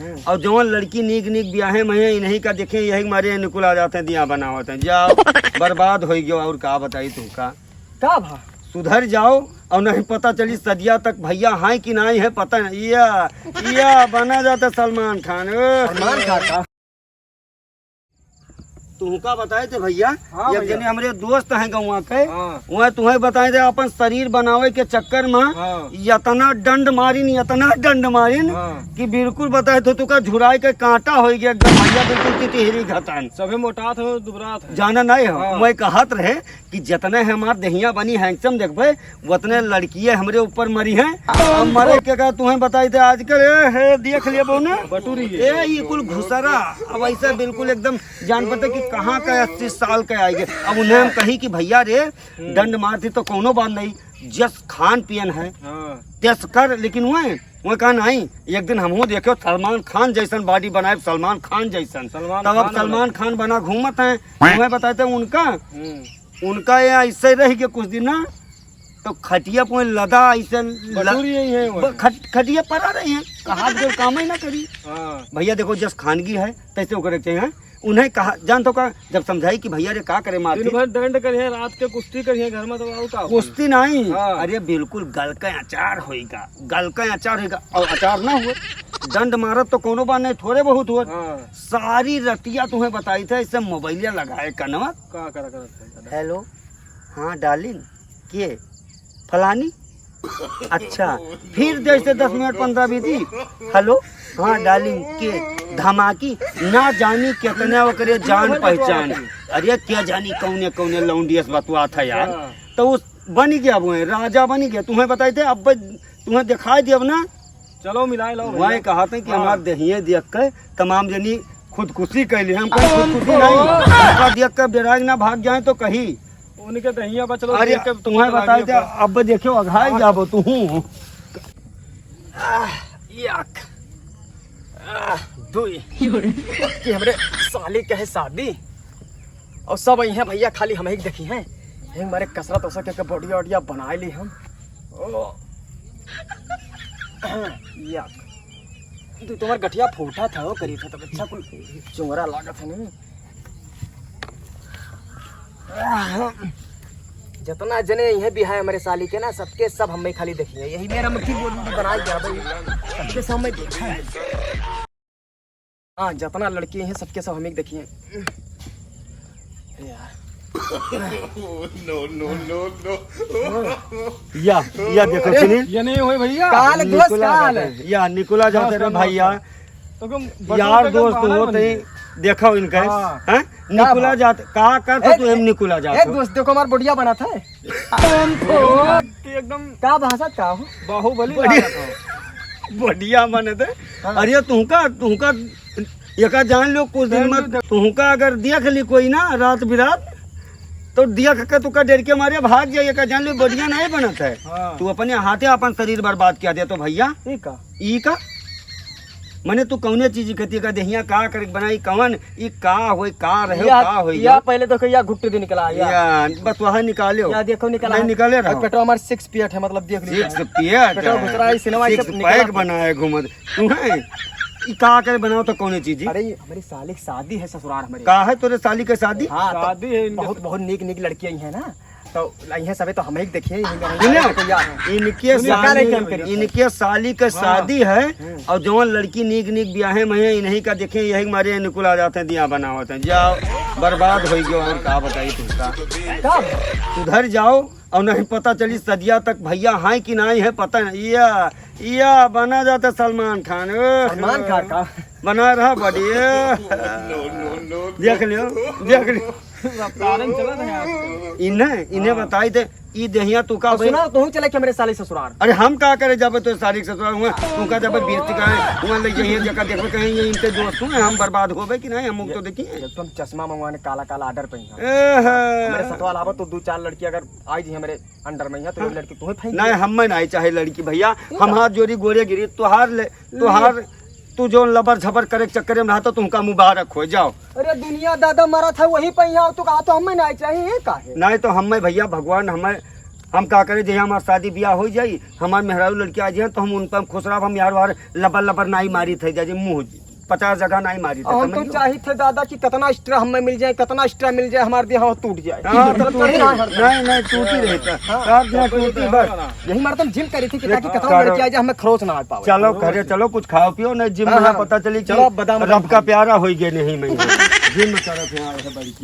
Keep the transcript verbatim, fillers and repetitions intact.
हम्म। और जौन लड़की नीक नीक ब्याहे में है, इन्हीं का देखे, यही मारे निकुला जाते हैं, दिया बनावत हैं। जाओ, बर्बाद होइ गयो, और का बताई तुमका। का भा? सुधर जाओ, और नहीं पता चली सदिया तक भैया हैं कि नहीं है, पता नहीं। या, या बना जाता सलमान खान। ओ। सलमान खान का? तुहका बताए थे भैया, हाँ एक भैया। जने हमरे दोस्त हैं गौवा के, हाँ। वह तुहें बताए थे, अपन शरीर बनावे के चक्कर में हाँ। इतना डंड मारिन, इतना डंड मारिन हाँ। कि बिल्कुल बताए थे, तुका झुराए के कांटा होइ गया एकदम भैया, बिल्कुल तितिहरी घतन। सभे मोटात हो, दुबरात है। जाना नहीं हो, हाँ। मैं कहत रहे कि जितने हमार देहिया बनी handsome देखबे, उतने लड़किये हमरे ऊपर मरी हैं। अब मरे के का तुहें बताई थे आजकल, ए, हे, देख लेबो ना। बटुरी है। ए, ये कुल घुसरा, अब ऐसा बिल्कुल एकदम जान पड़ता कि कहाँ का अस्सी साल का आएंगे। अब उन्हें हम कही कि भैया रे, हम्म। डंड मार दी तो कोनो बात नहीं, जस खान पियन है, हाँ। तस कर, लेकिन वह, वह कहा नहीं, एक दिन हमहू देखो सलमान खान जैसन body बनाए, सलमान खान जैसन। सलमान तब अब खान सलमान बना। खान बना घूमत हैं, तुम्हें बताते हैं उनका। हम्म। उनका ये ऐसे रह गया कुछ दिन ना, तो खटिया पे लदा ऐसे ल-, बटोरी यही है वो। ब-, खट-, खटिया पड़ा रही है, हाथ गोड़ काम ही ना करी। हाँ। भैया देखो, जस खानगी है, तैसे ओकरे के चाहिए। उन्हें कहा, जान तो का, जब समझाई कि भैया रे का करे मारती। दिन भर डंड करिए, रात के कुश्ती करिए घर में, तो और का होई? कुश्ती नहीं। हाँ। अरे बिल्कुल गल का अचार होइगा, गल का अचार होइगा, और अचार ना हुए, डंड मारत तो कोनो बात नहीं, थोड़े बहुत हुए। हाँ। सारी रतिया तुम्हें बताई थे, इससे मोबाइलिया लगाए कनवा। का करा करत है दादा? हेलो, हाँ डार्लिंग, के? फलानी? अच्छा, फिर जैसे दस मिनट पन्द्रह बीती, हेलो, हाँ डार्लिंग, के? धमाकी, ना जानी कितने ओकरे जान पहचान। अरे क्या जानी कौने कौने लौंडियस बतुआ था यार। हाँ। तो उस बनी गया, वो राजा बनी गया, तुम्हें बताई थे, अब तुम्हें दिखाई दिया ना। चलो मिलाए लो वही भैया। कहा थे कि हाँ। हमार देहिए देख के तमाम जनी खुदकुशी कैली। हम कहीं खुदकुशी नहीं, हमका देख के बेराग ना भाग जाए तो कही। उनके दहिया बचलो, अरे देख के तुम्हें बताई थे, अब देखो अघाई जाबो तू। आह, एक, आह, दुई। कि हमरे साली के है शादी, और सब यही हैं भैया, खाली हम ही देखी हैं। यही हमारे कसरत वसरत के बढ़िया बढ़िया बनाए ली हम। ओ। या। तू तुम्हार गठिया फूटा था, वो करी था, तब अच्छा कुल चुंगरा लागत है नहीं। जितना जने यही बिहाय हमारे साली के ना, सबके सब हमें खाली देखी है। यही मेरा मुखी बोल बनाए गया भाई, सबके सब हमें देखा है। हाँ, जितना लड़की हैं, सबके सब हमें देखिए। यार। No, no, no, no। या, या देखो अरे, सुनील। ये नहीं हुए भैया। काल दोस्त, निकुला काल। जाते हैं। या, निकुला जाते नमस्कार, रे भैया। नमस्कार। तो क्यों बटोर यार के दोस्त बहाना होते बन हैं, गया? देखो इनका, हाँ। हैं? का निकुला बात? जाते, का करता ए, तू हम ए, निकुला ए, जाते? दोस्त, देखो हमार बढ़िया बना था। एकदम का भाषा का हो? बाहुबली बढ़िया। लागत हो। बढ़िया बने थे। हाँ। अरे तुहका, तुहका एका जान लो कुछ दिन जान मत, लो। तुहका अगर देख ली कोई ना रात बिरात, तो देख के तुका डर के मारे भाग जाए। एका जान लो बढ़िया नहीं बनत है। हाँ। तू अपने हाथे अपन शरीर बर्बाद किया दे तो भैया। ई का? ई का? मने तू कौने चीज के का देहिया का करे बनाई कवन, ई का होई, का रहे, या, का होई या? पहले देखो या घुट्टी दे निकला, या। या, बस वहाँ निकाले हो। या देखो निकला नहीं है। निकाले रहो। पेटवा हमार सिक्स पियट है, मतलब देख लीजिए। सिक्स पियट पेटवा है। घुस रहा है, सिनेमा सिक्स सब निकला पैक है। बनाए घूमत। तुम्हें ई का करे बनाओ तो कौने चीज? अरे, ये हमारी साली की शादी है ससुराल हमारे। का है तोरे साली के शादी? हाँ, तो शादी है इनके बहुत, बहुत नीक, नीक लड़की आई है ना। तो इहे सबे तो हम ही देखिए, यही मेरा इन्हें, तो यार। इनके सुनिए, साली, इनके साली के हाँ। शादी है, हम्म। और जौन लड़की नीक नीक ब्याहे में है, इन्हीं का देखे, यही मारे निकुला जाते हैं, दिया बनावत हैं। जाओ, बर्बाद हो गयो, और का बताई तुमका। का? सुधर जाओ, और नहीं पता चली सदिया तक भैया हैं कि नहीं है, पता नहीं। या, या बना जाता सलमान खान। ओह, सलमान खान का? बना रहा बढ़िया। देख लियो, देख लियो। रफ्तारन चलत है आजकल। इन्हें, इन्हें हाँ। बताई दे, ई देहिया तू का और भाई? सुनाओ, तू चले के हमरे साली ससुराल। अरे हम का करे जाबे तो साली के ससुराल हुआ, तू का जाबे बेइज्जती करे, हुआ ले जाइए जगह देखबे कहीं ये इनके दोस्त हुए, हम बर्बाद होबे कि नहीं, हम मुंह तो देखिए। जब तुम चश्मा मंगवाने काला काला ऑर्डर पे ही हो। ए है। हमरे सतवाल आबो तो दो चार लड़की अगर आई जी हमरे अंडर में यहाँ तो हाँ। लड़की तू ही फेंक नहीं, दे। हम में नहीं चाहे लड़की भैया, ठीक हम है। हाथ जोड़ी गोरे गिरी, तुहार ले, तुहार तू जौन लबर झबर करे के चक्कर में रहता, तुमका मुबारक हो जाओ। अरे दुनिया दादा मरा था वहीं पे यहाँ, तू कहा तो हमें नहीं चाहिए, ये का है? नहीं तो हमें भैया भगवान हमें हम का करे, जहिया हमार शादी ब्याह होइ जाई, हमार मेहरारू लड़की आ जाए, तो हम उन पर हम खुश रहब, हम यार वार लबर लबर नाई मारी थे, जैसे मुँह पचास जगह नाई मारी थे, और हम तो समझ लो। चाहित है दादा कि कितना extra हमें मिल जाए, कितना extra मिल जाए, हमार देह टूट जाए। हाँ, मतलब टूटी, कहीं ना हरदम। नहीं, नहीं, टूटी रहता। हाँ। आप यहाँ टूटी बस। यही मारे तो हम gym करी थी कि ताकि एक कितना करो। लड़की आ जाए, हमें खरोच ना आ पावे। चलो घरे चलो, कुछ खाओ पियो, नहीं gym हाँ, में ना हाँ। पता चली कि चलो, अब बादाम रब का खाओ। प्यारा होइ गए नहीं मैं। Gym करत यहाँ है बड़ी